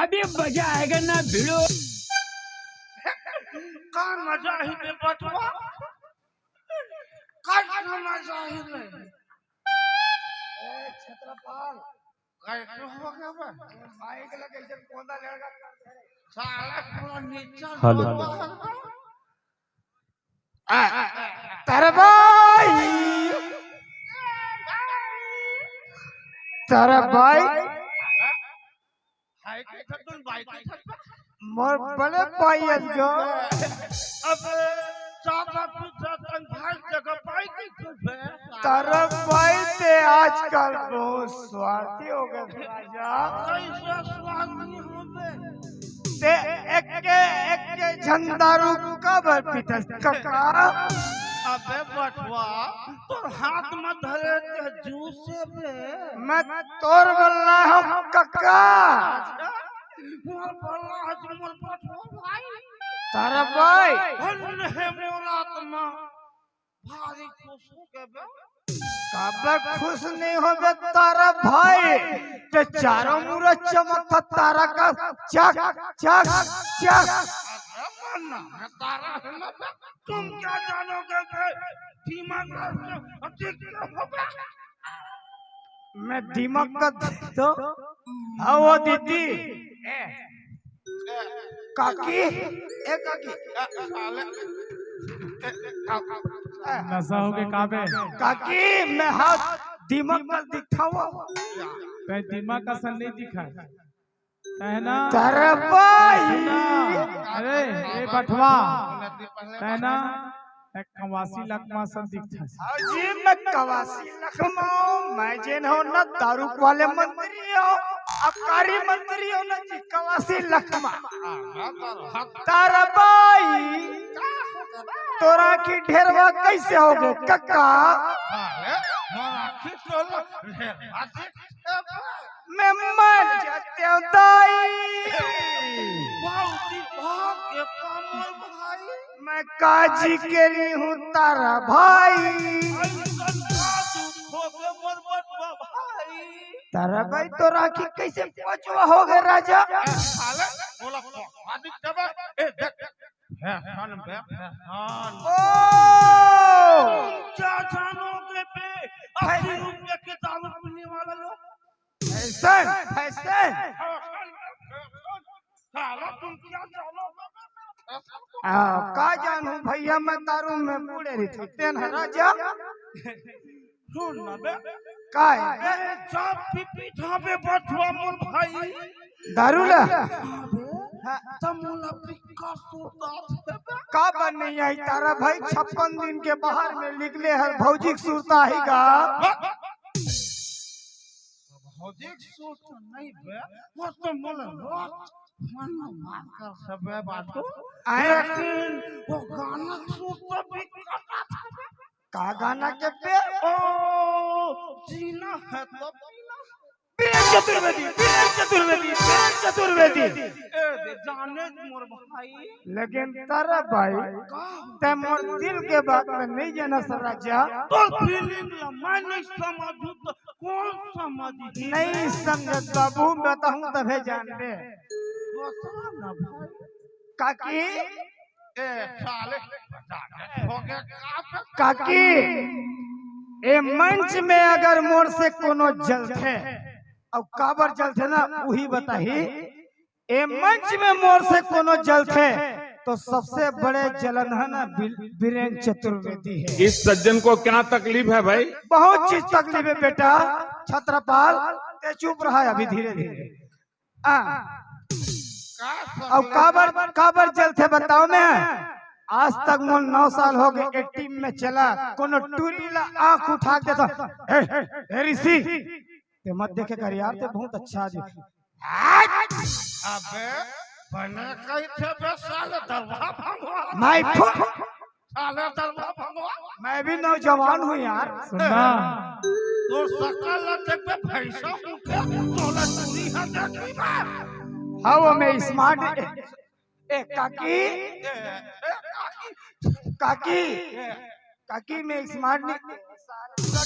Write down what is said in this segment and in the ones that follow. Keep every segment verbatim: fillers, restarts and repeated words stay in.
अभी मजा आएगा ना भिड़ो। का मजा ही बे बटवा, का मजा ही बे। ए, क्षेत्रपाल। काय हो गया बे? माइक लगे जब कोंदा लड़का कर दे। साला पूरा नीचा हेलो। आ, तारा भाई, तारा भाई, हाय के खतम भाई के खतम। मोर बड़े भाई अस गो। अब ज्यादा पीछा तंग भाई जगह भाई के खतम। तारा भाई ते आजकल बहुत स्वार्थी हो गए राजा। कैसे स्वार्थी हो गए? ते एके, एके झन दारू काबर पीथस कका? अबे बटवा, तोर हाथ में धरे ते जूस हे बे। मैं तोर बोलना हूँ कका। अच्छा, मोर बोलना है तू मोर बटवा भाई। तारा भाई। धन्य हे मोर आत्मा। भारी खुश हो गए बे। काबर खुश नहीं हो बे तारा भाई? ते चारों मुड़ा चमकता तारा का चक, चक, चक। अरे मन्ना, मैं तारा है ना बे। तुम क्या जानोगे बे? दिमाग से अधिक हो गया। मैं दिमाग का तो हाँ, वो दीदी। काकी, ए काकी। नशा हो गए का बे? काकी, मैं हाथ दिमाग का दिखावा। ते दिमाग का सन नहीं दिखा। ते ना? तारा भाई। सुना। अरे, ए बटवा। ते ना? एक कवासी लकमा सन दिखथस। हाँ जी, मैं कवासी लकमा हूँ। मैं जेन हूँ ना दारू वाले मंत्री हूँ, आबकारी मंत्री हूँ ना जी, कवासी लकमा। तारा भाई, तोर आँखी ढेरवा कैसे हो गए कक्का? मैं मर जाते हूँ दाई। भाई, भाग के कमल भाई। मैं काजी के रही हूँ तारा भाई। ऐसन का दुख हो गए मोर बटवा भाई। तारा भाई तोर आँखी कैसे पचवा हो गए राजा? ए, साले, बोला को, आदि कबे, ए, देख, फैशन बे, फैशन। ओ! क्या जानोगे बे? अस्सी रुपए के दारू पीने वाला लोग। Fashion, fashion. साला तुम क्या जानोगे? आ, का जानूं भैया, मैं दारू में बूड़े रही थी। तेन ह राजा। सुन ना बे। का है? ए, जब भी पीछा बे बटवा मोर भाई। दारू ला? हाँ बे। हाँ। तब मोला पिक्का सुरता थे बे। का बन नहीं आई तारा भाई, छप्पन दिन के बाहर में निकले हर भौजी के सुरता ही गा। भौजी के सुरता नहीं बे, वो तो मोला रोज फोन में बात कर सबे बात को। आए? लेकिन वो गाना के सुरता भी कटा था बे। का गाना के बे? ओ, जीना है तो पीना। बीरेन चतुर्वेदी, बीरेन चतुर्वेदी, बीरेन चतुर्वेदी। ए दे जाने मोर भाई। लेकिन तारा भाई, का? ते मोर दिल के बात में नहीं जाना सर राजा। तोर फीलिंग ला मैं नहीं समझू तो कौन समझी? नहीं समझत बाबू, बताऊं तभे जानबे। बता ना भाई। काकी? ए, साले, बता दे, हो गया का? काकी, ए मंच में अगर मोर से कोनो जलथे, अउ काबर जलथे ना, उही बताही। ए मंच में मोर से कोनो जलथे, तो सबसे बड़े जलन है ना, बिल-, बीरेन चतुर्वेदी है। इस सज्जन को क्या तकलीफ है भाई? बहुत चीज तकलीफ है बेटा। छत्रपाल, ते चुप रहा अभी धीरे धीरे। आ, का अब काबर, काबर जलथे बताओ मैं। आज तक मोर नौ साल हो गए, एक टीम में चला, कोनो टूरी ला आंख उठा के देखा, ए, ए, ए, ऋषि, ते मत देखे कर यार, ते बहुत अच्छा आदमी। अबे, बने कही थे बे साले दरवा भंगवा। मैं फु- साले दरवा भंगवा। मैं भी नौजवान हूँ यार। सुनना। तोर सकल ला देख बे भैंसा मुखे, तोला चूड़ी हा देखी बे। हाँ, वो मैं स्मार्ट, ए, ए, काकी। ए, ए, काकी। काकी। ए। काकी, मैं स्मार्ट नहीं,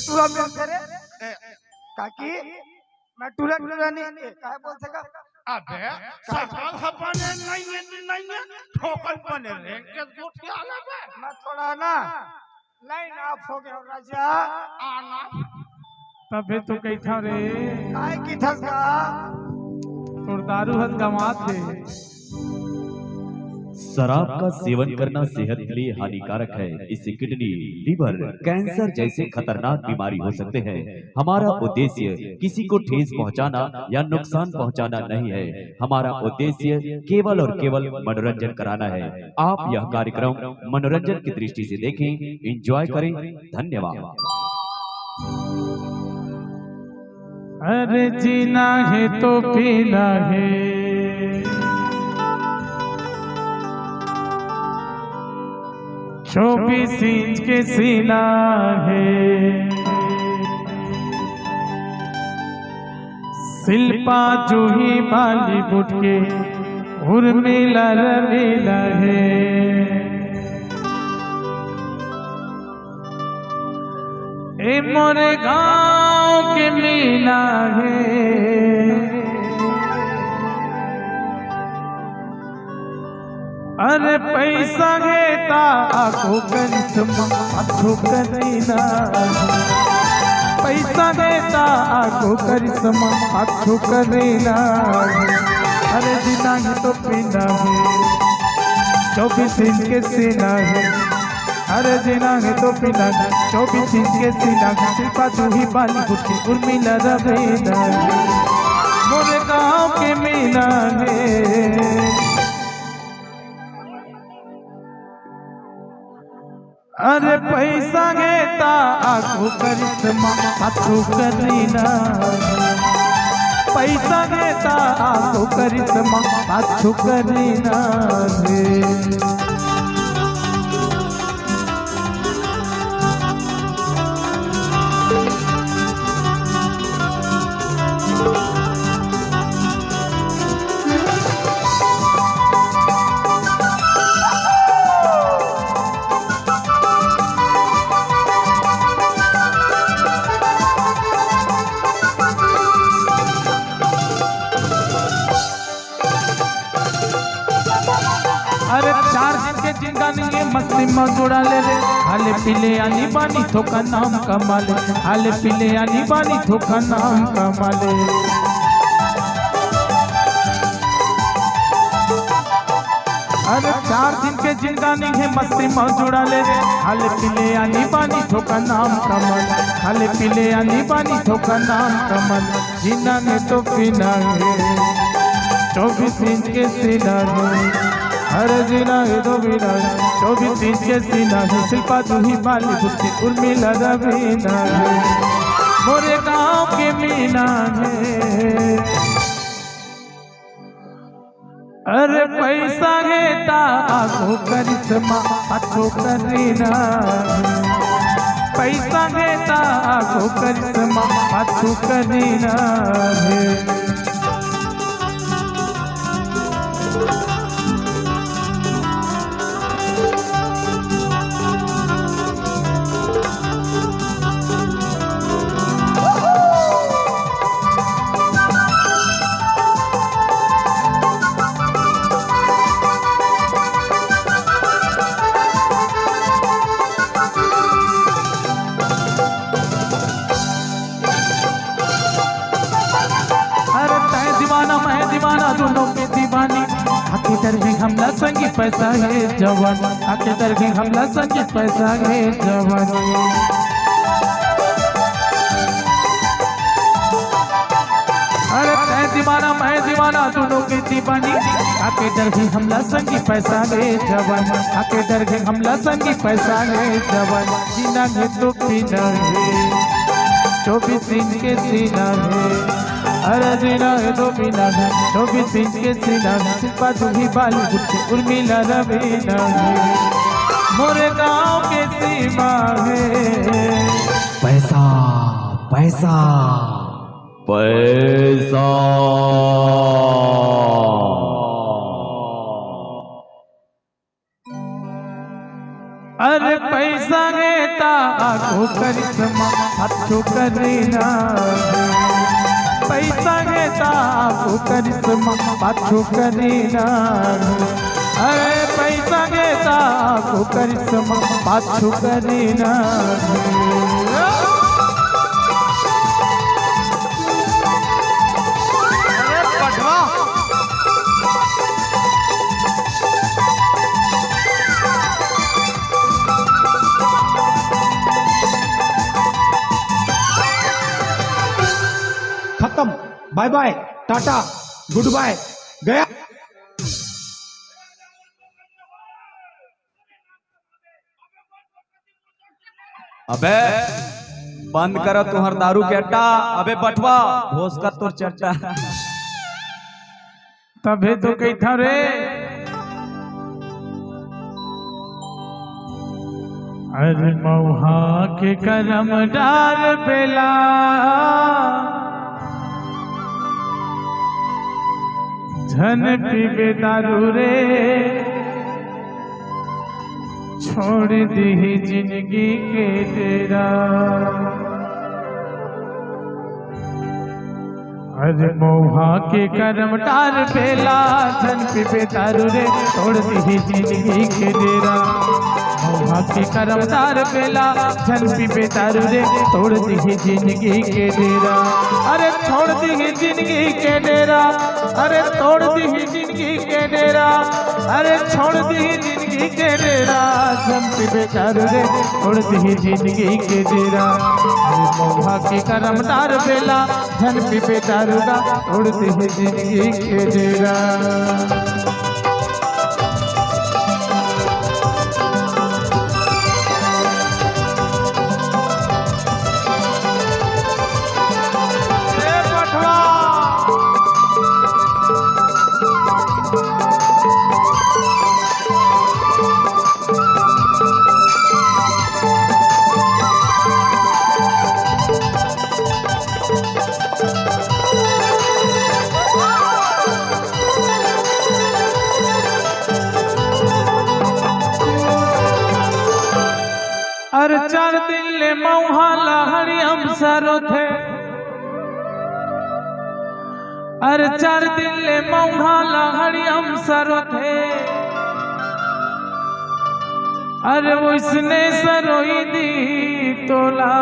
टूरा मिलते रे। ए। काकी, मैं टूरा, टूरा नहीं, ए, काहे बोल सका? अबे, सकल ह बने नइये, नइये, ठोकन बने रेंग के गोठिया लेबे। मैं थोड़ा ना लाइन ऑफ हो गया राजा। आना। तबे तो कहिथंव रे। काय कहिथस का? तोर दारू हन गंवाथे। शराब का सेवन करना सेहत के लिए हानिकारक है। इससे किडनी, लिवर, कैंसर जैसे खतरनाक बीमारी हो सकते हैं। हमारा उद्देश्य किसी को ठेस पहुंचाना या नुकसान पहुंचाना नहीं है। हमारा उद्देश्य केवल और केवल मनोरंजन कराना है। आप यह कार्यक्रम मनोरंजन की दृष्टि से देखें, एंजॉय करें। धन्यवाद। अरे जीना हे तो पीना हे, चौबीस इंच के सीना हे, शिल्पा जूही बॉलीवुड के उर्मिला रमीला हे। ए मोरे गांव के मीना हे। अरे पैसा हे ता आगू करिश्मा, पाछू करीना। पैसा हे ता आगू करिश्मा, पाछू करीना। अरे जीना हे तो पीना हे, चौबीस इंच के सीना हे। अरे जीना हे तो पीना हे, चौबीस इंच के सीना हे। शिल्पा जूही बॉलीवुड के उर्मिला रवीना हे। मोरे गांव के मीना हे। अरे पैसा हे ता आगू करिश्मा, पाछू करीना। पैसा हे ता आगू करिश्मा, पाछू करीना हे। अरे चार दिन के जिंदगानी ये मस्ती में जुड़ा ले रे। खाले पीले आनी बानी थोका नाम कमाले, खाले पीले आनी बानी थोका नाम कमाले। अरे चार दिन के जिंदगानी हे मस्ती में जुड़ा ले रे। खाले पीले आनी बानी थोका नाम कमाले, खाले पीले आनी बानी थोका नाम कमाले। जीना हे तो पीना हे, चौबीस इंच के सीना हे। अरे जीना हे तो पीना हे, चौबीस इंच के सीना हे। शिल्पा जूही बॉलीवुड के उर्मिला रवीना हे। मोरे गांव के मीना हे। अरे पैसा हे ता आगू करिश्मा, पाछू करीना। पैसा हे ता आगू करिश्मा, पाछू करीना हे। अरे तैं दीवाना, मैं दीवाना, दोनों के दीवानी। आके डर हे हमला संगी पैसा हे जवानी, आके डर हे हमला संगी पैसा हे जवानी। अरे तैं दीवाना, मैं दीवाना, दोनों के दीवानी। आके डर हे हमला संगी पैसा हे जवानी, आके डर हे हमला संगी पैसा हे जवानी। जीना हे तो पीना हे, चौबीस इंच के सीना हे। अरे जीना हे तो पीना हे, चौबीस इंच के सीना हे। शिल्पा जूही बॉलीवुड के उर्मिला रवीना हे। मोरे गांव के सीमा हे। पैसा, पैसा, पैसा। अरे पैसा हे ता आगू करिश्मा, पाछू करीना। पैसा हे ता आगू करिश्मा पाछू करी ना। अरे पैसा के ता को करिश्मा पाछू करी ना। अरे पठवा। खत्म। बाय बाय, टाटा, गुड बाय, गया। अबे बंद करा तुहर दारू के अड्डा। अबे बठवा, भोसका तोर चड्डा। तभे तो कहिथंव रे। अरे मउहा के करम डार बेला, झन पीबे दारू रे, छोड़ दिही जिनगी के डेरा। अरे मउहा के करम डार बेला, झन पीबे दारू रे, छोड़ दिही जिनगी के डेरा। मउहा के करम डार बेला, झन पीबे दारू रे, छोड़ दिही जिनगी के डेरा। अरे छोड़ दिही जिनगी के डेरा, अरे छोड़ दिही जिनगी के डेरा, अरे छोड़ दिही जिनगी के डेरा, झन पीबे दारू रे, छोड़ दिही जिनगी के डेरा। अरे मउहा के करम डार बेला, झन पीबे दारू गा, छोड़ दिही जिनगी के डेरा। ए पठवा। अरे चार दिन ले मउहा ला हरियम सरोथे। अरे चार दिन ले मउहा ला हरियम सरोथे। अरे ओइसने सरोई दिही तोला,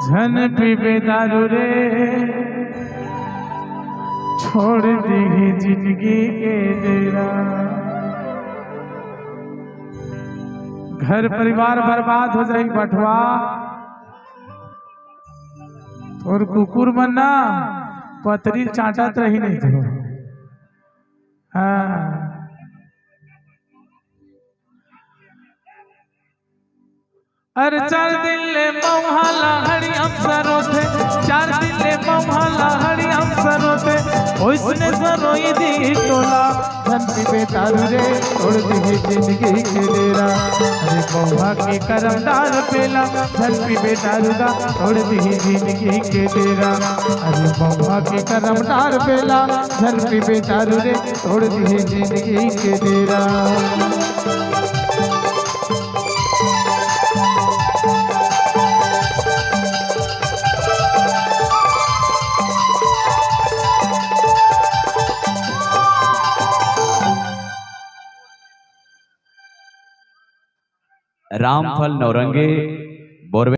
झन पीबे दारू रे, छोड़ दिही जिनगी के डेरा। घर परिवार बर्बाद हो जाही बठवा। तोर कुकुर मन ना पतरी चाटत रही नहीं तो। हाँ। अरे चार दिन ले मउहा ला हरियम सरोथे, चार दिन ले मउहा ला हरियम सरोथे, ओइसने सरोई दिही तोला, झन पीबे दारू रे, छोड़ दिही जिनगी के डेरा। अरे मउहा के करम डार बेला, झन पीबे दारू गा, छोड़ दिही जिनगी के डेरा। अरे मउहा के करम डार बेला, झन पीबे दारू रे, छोड़ दिही जिनगी के डेरा। रामफल नौरंगे बोरवे।